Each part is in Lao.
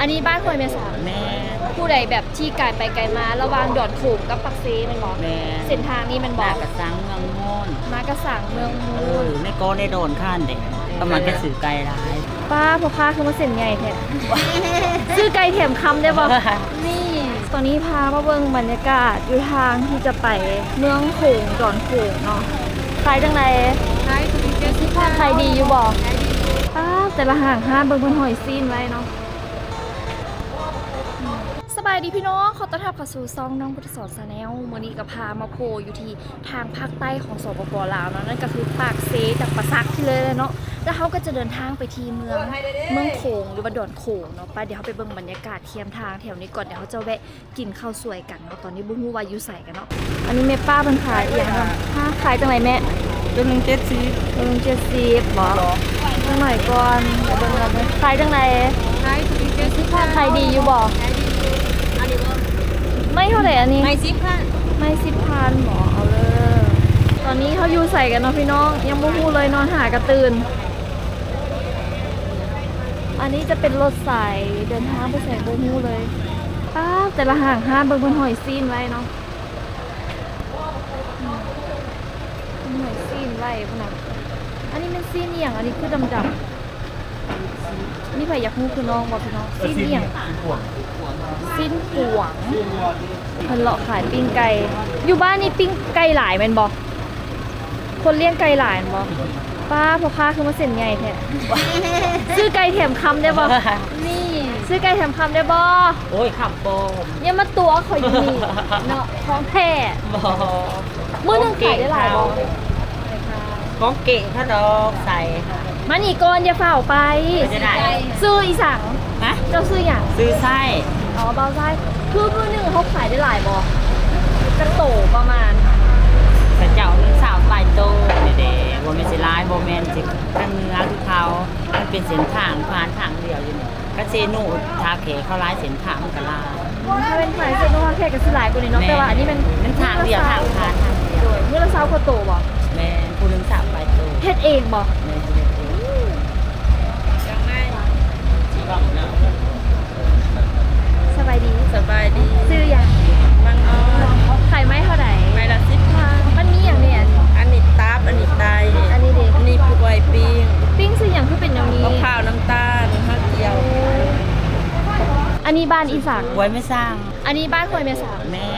ອັນນີ້ບ້ານຫ້ວຍແມ່ສາວ. ແມ່ນ. ຜູ້ໃດແບບທີ່ກາຍໄປກາຍມາລະຫວ່າງດອນໂຂງກັບປາກເຊແມ່ນບໍ່? ແມ່ນ. ເສັ້ນທາງນີ້ແມ່ນບໍ່? ໜ້າກະສັງເມືອງໂມນ. ໜ້າກະສັງເມືອງໂມນ. ເອີ ໃນກໍໃນດອນຄານເດ້. ປະມານແຕ່ຊື້ໄກ່ຫຼາຍ. ປ້າ ພໍ່ຄ້າຄືມາເສັ້ນໃຫຍ່ແທ້. ຊື້ໄກ່ແຖມຄຳໄດ້ບໍ່? ນີ້ ຕອນນີ້ພາມາເບິ່ງບັນຍາກາດຢູ່ທາງທີ່ຈະໄປເມືອງໂຂງ ດອນໂຂງເນາະ. ຂາຍຈັ່ງໃດ? ຂາຍ ຂາຍດີຢູ່ບໍ່? ຂາຍດີຢູ່. ປ້າ ແຕ່ລະຫ້າງຮ້ານ ເບິ່ງເພິ່ນຫ້ອຍຊີ້ນໄວ້ເນາະ. ສະບາຍດີພີ່ນ້ອງ ຂໍຕ້ອນຮັບເຂົ້າສູ່ຊ່ອງນ້ອງພຸດທະສອນ Channel. ມື້ນີ້ກໍພາມາໂພຢູ່ທີ່ທາງພາກໃຕ້ຂອງ ສປປ ລາວເນາະ, ນັ້ນກໍຄືປາກເຊ ຈຳປາສັກທີ່ເລີຍແຫຼະເນາະ. ແລ້ວເຮົາກໍຈະເດີນທາງໄປທີ່ເມືອງ ເມືອງໂຂງ ຫຼືວ່າດອນໂຂງເນາະ. ໄປ ດຽວເຮົາໄປເບິ່ງບັນຍາກາດແຄມທາງແຖວນີ້ກ່ອນ, ດຽວເຮົາຈະແວະ ກິນເຂົ້າສວຍກັນເນາະ. ຕອນນີ້ບໍ່ຮູ້ວ່າຢູ່ໃສກັນເນາະ. ອັນນີ້ແມ່ປ້າເພິ່ນຂາຍອີ່ຫຍັງເນາະ? ຮະ ຂາຍຈັ່ງໃດແມ່? ຕົວໜຶ່ງເຈັດສິບ. ຕົວໜຶ່ງເຈັດສິບບໍ? ເບິ່ງໜ້ອຍກ່ອນ ເບິ່ງກ່ອນເດີ. ຂາຍຈັ່ງໃດ? ຂາຍເຈັດສິບພັນ. ຂາຍດີຢູ່ບໍ? ຂາຍດີຢູ່. ອັນນີ້ບໍ່? ໄມ້ເທົ່າໃດອັນນີ້? ໄມ້ສິບພັນ. ໄມ້ສິບພັນບໍ? ເອົາເລີຍ. ຕອນນີ້ເຮົາຢູ່ໃສກັນເນາະພີ່ນ້ອງ? ຍັງບໍ່ຮູ້ເລີຍ ນອນຫາກະຕື່ນ. ອັນນີ້ຈະເປັນລົດສາຍເດີນທາງໄປໃສບໍ່ຮູ້ເລີຍ. ປ້າ ແຕ່ລະຫ້າງຮ້ານ ເບິ່ງເພິ່ນຫ້ອຍຊີ້ນໄວ້ເນາະ. ເພິ່ນຫ້ອຍຊີ້ນໄວ້ພຸ້ນນະ. ອັນນີ້ແມ່ນຊີ້ນອີ່ຫຍັງ? ອັນນີ້ຄືດຳໆ. ມີໃຜຢາກຮູ້ຄືນ້ອງບໍ່ພີ່ນ້ອງ? ຊີ້ນອີ່ຫຍັງ? ຊີ້ນກວາງ. ເພິ່ນເລາະຂາຍປີ້ງໄກ່. ຢູ່ບ້ານນີ້ປີ້ງໄກ່ຫຼາຍແມ່ນບໍ່? ຄົນລ້ຽງໄກ່ຫຼາຍແມ່ນບໍ່? ປ້າ ພໍ່ຄ້າຄືມາເສັ້ນໃຫຍ່ແທ້. ຊື້ໄກ່ແຖມຄຳໄດ້ບໍ່? ນີ້ ຊື້ໄກ່ແຖມຄຳໄດ້ບໍ່? ໂອ້ຍ ຄຳປອມ. ຢ່າມາຕົວະຂ້ອຍຢູ່ນີ້ເນາະ ຂອງແທ້. ບໍ່. ມື້ໜຶ່ງຂາຍໄດ້ຫຼາຍບໍ່? ຂອງເກະເຂົາດອກໃສ່. ມານີ້ກ່ອນ ຢ່າຟ້າວໄປ. ເປັນຈັ່ງໃດ? ຊື່ອີ່ສັງ? ຮະ? ເຈົ້າຊື່ຫຍັງ? ຊື່ໄຊ. ອໍ ບ່າວໄຊ. ຄືມື້ໜຶ່ງເຮົາຂາຍໄດ້ຫຼາຍບໍ່? ຈັກໂຕປະມານ? ຂະເຈົ້າໜຶ່ງຊາວປາຍໂຕນີ້ເດ້. ບໍ່ແມ່ນຊິຫຼາຍ ບໍ່ແມ່ນຊິທາງເໜືອຄືເຂົາ. ມັນເປັນເສັ້ນທາງຜ່ານທາງດຽວຢູ່ນີ້. ກະເຊໂນທ່າແຂກເຂົາຫຼາຍ ເສັ້ນທາງມັນກະຫຼາຍ. ຖ້າເປັນຂາຍເຊໂນທ່າແຂກກະຊິຫຼາຍກວ່ານີ້ເນາະ. ແມ່ນ. ແຕ່ວ່າອັນນີ້ມັນ ມັນທາງດຽວ ທາງຜ່ານທາງດຽວ. ໂດຍ. ມື້ລະຊາວກວ່າໂຕບໍ່? ແມ່ນ. ຜູ້ໜຶ່ງຊາວປາຍໂຕ. ເຮັດເອງບໍ່? ແມ່ນ ເຮັດເອງ. ສະບາຍດີ. ສະບາຍດີ. ຊື່ຫຍັງ? ບັງອອນ. ຂາຍໄມ້ເທົ່າໃດ? ໄມ້ລະສິບພັນ. ມັນມີຫຍັງແດ່? ອັນນີ້ຕັບ ອັນນີ້ໄຕ ອັນນີ້ເດ? ອັນນີ້ກວຍປີ້ງ. ປີ້ງໃສ່ຫຍັງຄືເປັນແນວນີ້? ມະພ້າວນ້ຳຕານ ເຮົາຈຽວ. ອັນນີ້ບ້ານອີ່ສັງ? ຫ້ວຍແມ່ສັງ. ອັນນີ້ບ້ານຫ້ວຍແມ່ສັງ. ແມ່ນ.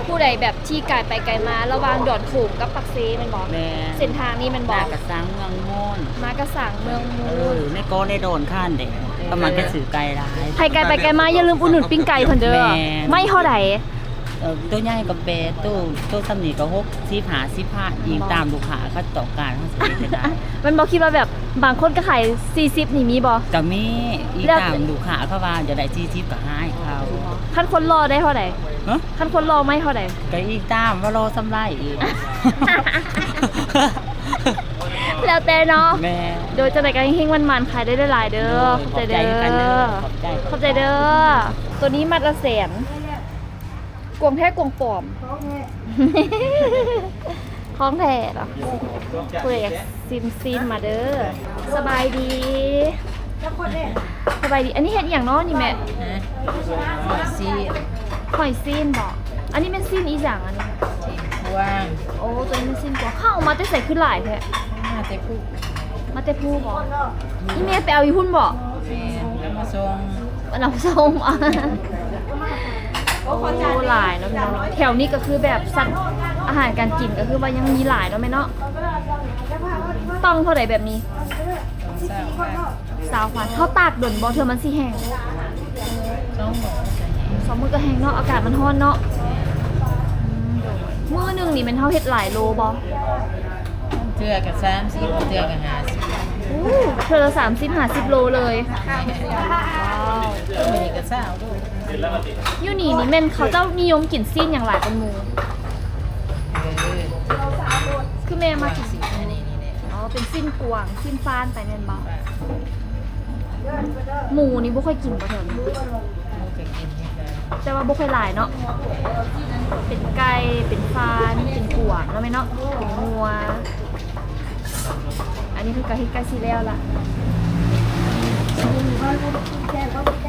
ຜູ້ໃດແບບທີ່ກາຍໄປກາຍມາລະຫວ່າງດອນໂຂງກັບປາກເຊແມ່ນບໍ່? ແມ່ນ. ເສັ້ນທາງນີ້ແມ່ນບໍ່? ໜ້າກະສັງເມືອງໂມນ. ໜ້າກະສັງເມືອງໂມນ. ເອີ ໃນກໍໃນດອນຄານເດ້. ປະມານແຕ່ຊື້ໄກ່ຫຼາຍ. ໃຜກາຍໄປກາຍມາຢ່າລືມອຸດໜູນປີ້ງໄກ່ເພິ່ນເດີ. ແມ່ນ. ໄມ້ເທົ່າໃດ? ເອີ ໂຕໃຫຍ່ກໍແປດ ໂຕ ໂຕສ່ຳນີ້ກໍຫົກສິບ ຫ້າສິບພັນ. ອີງຕາມລູກຄ້າເຂົາຕ້ອງການ ເຮົາຊິເຮັດຈັ່ງໃດ? ແມ່ນບໍ່? ຄິດວ່າແບບບາງຄົນກໍຂາຍສີ່ສິບນີ້ມີບໍ່? ກໍມີ. ອີງຕາມລູກຄ້າເຂົາວ່າຢາກໄດ້ສີ່ສິບກໍໃຫ້ເຂົາ. ຄັນຄົນຫຼໍ່ໄດ້ເທົ່າໃດ? ຮະ? ຄັນຄົນຫຼໍ່ໄມ້ເທົ່າໃດ? ກໍອີງຕາມວ່າຫຼໍ່ສ່ຳໃດອີກ. ແລ້ວແຕ່ເນາະ. ແມ່ນ. ໂດຍ ຈັ່ງໃດກໍເຮັງໆ ໝັ້ນໆ ຂາຍໄດ້ຫຼາຍໆເດີ. ໂດຍ. ຂອບໃຈເດີ. ຂອບໃຈຄືກັນເດີ. ຂອບໃຈ. ຂອບໃຈເດີ. ໂຕນີ້ມັດລະແສນ. ກວາງແທ້ກວາງປອມ? ຂອງແທ້. ຂອງແທ້ເນາະ. ຜູ້ໃດຢາກຊິມຊີນມາເດີ. ສະບາຍດີ. ສະບາຍດີ. ອັນນີ້ເຮັດອີ່ຫຍັງເນາະນີ້ແມ່? ຫະ? ຫອຍຊີ້ນ. ຫອຍຊີ້ນບໍ? ອັນນີ້ແມ່ນຊີ້ນອີ່ຫຍັງອັນນີ້? ກວາງ. ໂອ້ ໂຕນີ້ແມ່ນຊີ້ນກວາງ. ເຂົາເອົາມາແຕ່ໃສຄືຫຼາຍແທ້? ມາແຕ່ພູ. ມາແຕ່ພູບໍ? ອີ່ແມ່ໄປເອົາຢູ່ພຸ້ນບໍ? ແມ່ນ. ເອົາມາສົ່ງ. ເອົາມາສົ່ງ. ໂອ້ ຫຼາຍເນາະພີ່ນ້ອງ. ແຖວນີ້ກໍຄືແບບສັດ ອາຫານການກິນກໍຄືວ່າຍັງມີຫຼາຍເນາະແມ່ເນາະ. ຕ່ອງເທົ່າໃດແບບນີ້? ຊາວພັນ. ຊາວພັນ. ເຮົາຕາກດົນບໍ່ ເທື່ອມັນຊິແຫ້ງ? ສອງມື້. ສອງມື້ກໍແຫ້ງເນາະ ອາກາດມັນຮ້ອນເນາະ. ອືມ ໂດຍ. ມື້ໜຶ່ງນີ້ແມ່ນເຮົາເຮັດຫຼາຍໂລບໍ່? ເທື່ອກໍສາມສິບ ເທື່ອກໍຫ້າສິບ. ໂອ້ ເທື່ອລະສາມສິບ ຫ້າສິບໂລເລີຍ. ວ້າວ. ມື້ນີ້ກໍຊາວໂລ. ຢູ່ນີ້ນີ້ແມ່ນເຂົາເຈົ້ານິຍົມກິນຊີ້ນຫຍັງຫຼາຍກວ່າໝູ? ເອີ ຄືແມ່ມັກກິນຊີ້ນ ອັນນີ້ນີ້ແຫຼະ. ອໍ ເປັນຊີ້ນກວາງ ຊີ້ນຟານໄປແມ່ນບໍ່? ໝູນີ້ບໍ່ຄ່ອຍກິນບໍ່ແຖວນີ້? ໝູກໍກິນຄືກັນ ແຕ່ວ່າບໍ່ຄ່ອຍຫຼາຍເນາະ. ເປັນໄກ່ ເປັນຟານ ເປັນກວາງເນາະແມ່ເນາະ ເປັນງົວ. ອັນນີ້ເພິ່ນກໍເຮັດໃກ້ຊິແລ້ວລະ.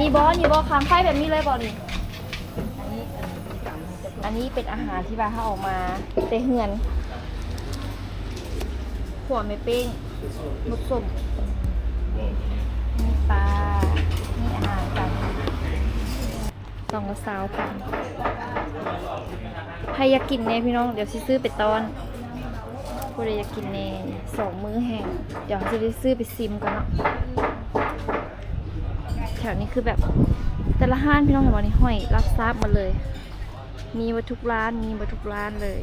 ນີ້ບໍ່ ນີ້ບໍ່ ຄາງໄຟແບບນີ້ເລີຍບໍ່ນີ້? ອັນນີ້ ອັນນີ້ເປັນອາຫານທີ່ວ່າເຮົາເອົາມາແຕ່ເຮືອນ ຂົ້ວແມ່ເປ້ງ ໝົກສົ້ມ ມີປາ ມີອາຫານການກິນ ຊອງລະຊາວພັນ. ໃຜຢາກກິນແດ່ພີ່ນ້ອງ ດຽວຊິຊື້ໄປຕ້ອນ. ຜູ້ໃດຢາກກິນແດ່ ສອງມື້ແຮງ ດຽວຊິໄດ້ຊື້ໄປຊິມກ່ອນເນາະ. ແຖວນີ້ຄືແບບແຕ່ລະຮ້ານ ພີ່ນ້ອງເຫັນບໍ່ນີ້ ຫ້ອຍລາບຊາບໝົດເລີຍ ມີໝົດທຸກຮ້ານ ມີໝົດທຸກຮ້ານເລີຍ.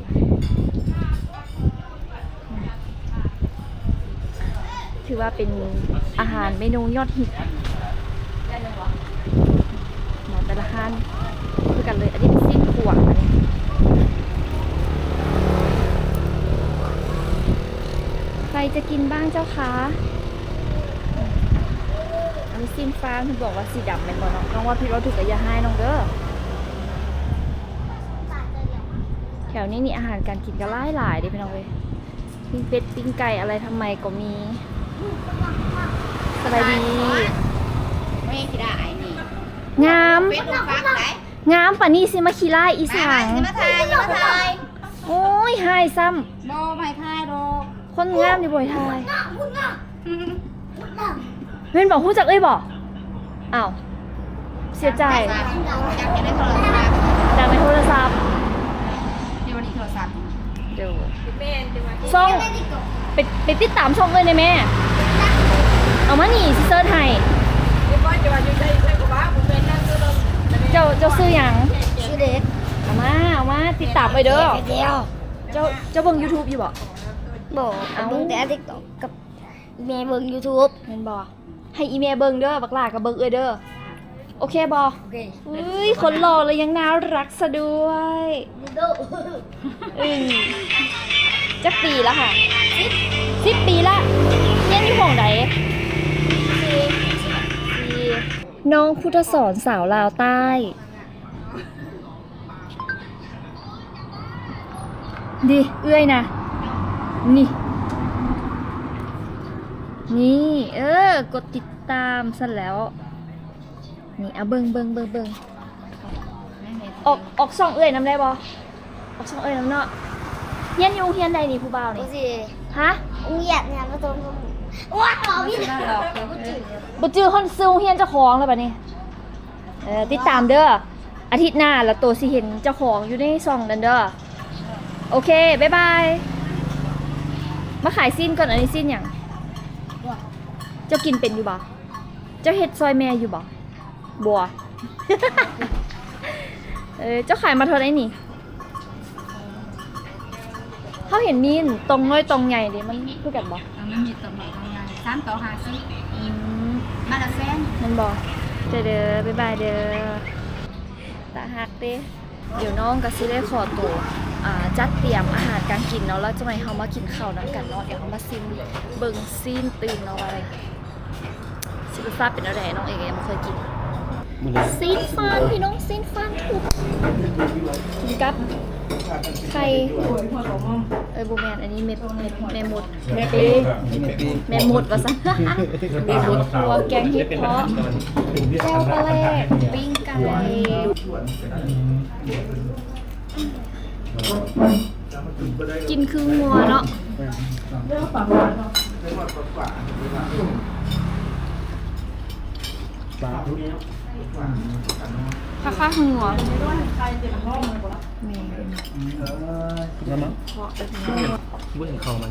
ຖືວ່າເປັນອາຫານເມນູຍອດຮິດເນາະ ແຕ່ລະຮ້ານຄືກັນເລີຍ. ອັນນີ້ເປັນຊີ້ນຂວາງ ອັນນີ້ ໃຄຈະກິນບ້າງເຈົ້າຄະ? ອັນນີ້ຊີ້ນຟາງ ເພິ່ນບອກວ່າສີດຳແມ່ນບໍ່ເນາະ? ນ້ອງວ່າຜິດເວົ້າຖືກກະຢ່າຮ້າຍນ້ອງເດີ. ແຖວນີ້ນີ້ອາຫານການກິນກະຫຼາຍໆເດ້ພີ່ນ້ອງເອີຍ. ປີ້ງເປັດ ປີ້ງໄກ່ ອະໄລທຳໄມກໍມີ. ສະບາຍດີ. ແມ່ຂີ້ລ້າຍນີ້ ງາມ ເປັດລົງຟັກໄດ໋. ງາມປານນີ້ຊິມາຂີ້ລ້າຍອີ່ສັງ? ມາ ມາ ຊິມາຖ່າຍ ຊິມາຖ່າຍ. ໂອ້ຍ ຮ້າຍຊ້ຳ. ບໍ່ ບໍ່ໃຫ້ຖ່າຍດອກ. ຄົນງາມນີ້ບໍ່ໃຫ້ຖ່າຍ. ແມ່ນບໍ່? ຮູ້ຈັກເອື້ອຍບໍ່? ອ້າວ ເສຍໃຈ. ຈາກໃນໂທລະສັບ ຈາກໃນໂທລະສັບ. ເດ ໂດຍ ຊ່ອງ ໄປ ໄປຕິດຕາມຊ່ອງເອື້ອຍແດ່ແມ່. ເອົາມານີ້ ຊິເສີດໃຫ້. ເຈົ້າ ເຈົ້າຊື່ຫຍັງ? ຊື່ເດັກ. ເອົາມາ ເອົາມາ ຕິດຕາມໄວ້ເດີ. ເຈົ້າ ເຈົ້າເບິ່ງຢູທູບຢູ່ບໍ່? ບໍ່ ເອົາ ເບິ່ງແຕ່ຕິກຕັອກກັບ ແມ່ເບິ່ງຢູທູບ ແມ່ນບໍ່? ໃຫ້ອີແມ່ເບິ່ງເດີ ບັກຫຼ້າກໍເບິ່ງເອື້ອຍເດີ. ໂອເຄບໍ່? ໂອເຄ. ອຸ້ຍ ຄົນຫຼໍ່ແລ້ວຍັງໜ້າຮັກຊະດ້ວຍ. ອືມ ຈັກປີລະຫະ? ສິບ ສິບປີລະ. ຮຽນຢູ່ຫ້ອງໃດ? ສີ່. ນ້ອງພຸດທະສອນ ສາວລາວໃຕ້. ນີ້ເອື້ອຍນະ ນີ້ ນີ້ ເອີ ກົດຕິດຕາມຊັ້ນແລ້ວ. ນີ້ ເອົາເບິ່ງ ເບິ່ງ ເບິ່ງ ເບິ່ງ ອອກ ອອກຊ່ອງເອື້ອຍນຳໄດ້ບໍ່? ອອກຊ່ອງເອື້ອຍນຳເນາະ. ຮຽນຢູ່ໂຮງຮຽນໃດນີ້ ຜູ້ບ່າວນີ້? ບໍ່ຊິ ຮະ? ໂຮງຮຽນຫຍັງ ປະຖົມ ບໍ່ຈື່ ບໍ່ຈື່ ບໍ່ຈື່ ຮອດຊື່ໂຮງຮຽນເຈົ້າຂອງແລ້ວບາດນີ້. ເອີ ຕິດຕາມເດີ ອາທິດໜ້າລະໂຕຊິເຫັນເຈົ້າຂອງຢູ່ໃນຊ່ອງນັ້ນເດີ. ໂອເຄ ບາຍບາຍ. ມາຂາຍຊີ້ນກ່ອນ. ອັນນີ້ຊີ້ນຫຍັງ? ເຈົ້າກິນເປັນຢູ່ບໍ່? ເຈົ້າເຮັດຊ່ອຍແມ່ຢູ່ບໍ່? ບໍ່. ເອີ ເຈົ້າຂາຍມາເທົ່າໃດນີ້? ເຮົາເຫັນມີຕົງນ້ອຍຕົງໃຫຍ່ເດ ມັນຄືກັນບໍ່? ເອີ ມັນມີຕົງນ້ອຍຕົງໃຫຍ່ ສາມໂຕຫ້າສິບ. ອືມ ມາລະແສນ ແມ່ນບໍ່? ເດີ ບາຍບາຍເດີ. ຕາຮັກເດ້. ດຽວນ້ອງກະຊິໄດ້ຂໍໂຕ ອາ ຈັດຕຽມອາຫານການກິນເນາະ ແລ້ວຈັ່ງໃດເຮົາມາກິນເຂົ້ານຳກັນເນາະ. ດຽວເຮົາມາຊິມເບິ່ງຊີ້ນຕື່ມເນາະ ວ່າຊິລົດຊາດເປັນແນວໃດ. ນ້ອງເອງຍັງບໍ່ເຄີຍກິນ. ຊີ້ນຟານ ພີ່ນ້ອງ ຊີ້ນຟານທຸບ ກິນກັບໄຂ່ ເອີ ບໍ່ແມ່ນ ອັນນີ້ແມ່ ແມ່ ແມ່ມົດ ແມ່ເປ້ ແມ່ມົດວ່າຊັ້ນ ແມ່ມົດ ຂົ້ວແກງເຫັດເພາະ ແຈ່ວປາແຫຼກ ປີ້ງໄກ່ ກິນຄືງົວເນາະ. ປາ ຄ້າຍໆຄືງົວ ແມ່ນ ແລ້ວມັ້ງ ເພາະເປັນງົວ ບໍ່ເຫັນເຂົ້າມັນ.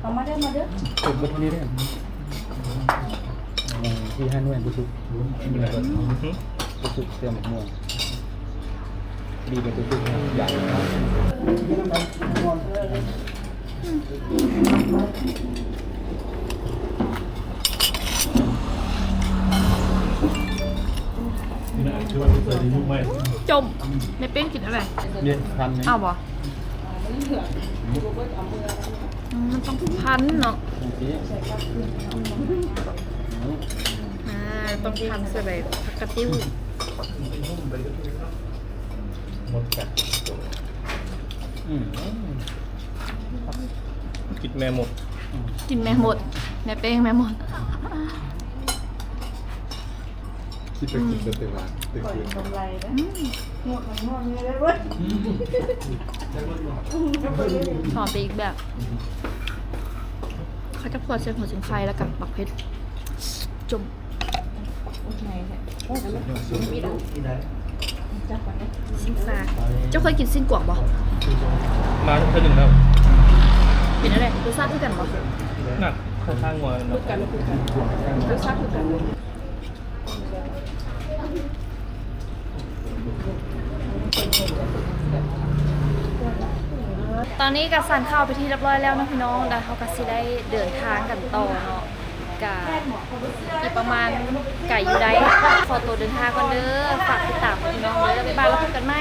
ເອົາມາເດີ ມາເດີ ເປັນບົດນີ້ເດ້ ທີ່ໃຫ້ໜ່ວຍບໍ່ສຸກ ບໍ່ສຸກ ເຊື່ອໝາກມ່ວງ ດີກວ່າຕົວສຸກ ຢາກ ຈົ່ມ ແມ່ເປ້ງກິນອະໄລ? ເອົາບໍ່? ອືມ ມັນຕ້ອງພັນເນາະ. ອ່າ ຕ້ອງພັນໃສ່ໃບຜັກກະຕິ້ວ. ໝົດກັນ ອືມ ອືມ. ກິນແມ່ມົດ ກິນແມ່ມົດ ແມ່ເປ້ງແມ່ມົດ ຄິດໄປຄິດແຕ່ວ່າແຕ່ຄືນ ອືມ ຫອມໄປອີກແບບ ເຂົາຈະຂວດໃສ່ຫົວສີໄຄ ແລ້ວກໍບັກເຜັດ ຈົ່ມ. ຊີ້ນຟາ ເຈົ້າເຄີຍກິນຊີ້ນກວາງບໍ່? ມາເທື່ອໜຶ່ງແລ້ວ. ເປັນຈັ່ງໃດ? ລົດຊາດຄືກັນບໍ່? ໜັກຄ້າຍໆງົວເນາະ. ລົດຊາດຄືກັນ. ຕອນນີ້ກໍສັນເຂົ້າເປັນທີ່ຮຽບຮ້ອຍແລ້ວເນາະພີ່ນ້ອງ ແລ້ວເຮົາກໍຊິໄດ້ເດີນທາງກັນຕໍ່ເນາະ. ກະອີກປະມານໄກຢູ່ໃດ໋ ຂໍໂຕເດີນທາງກ່ອນເດີ ຝາກຕິດຕາມພີ່ນ້ອງເດີ ບາຍບາຍ ແລ້ວພົບກັນໃໝ່.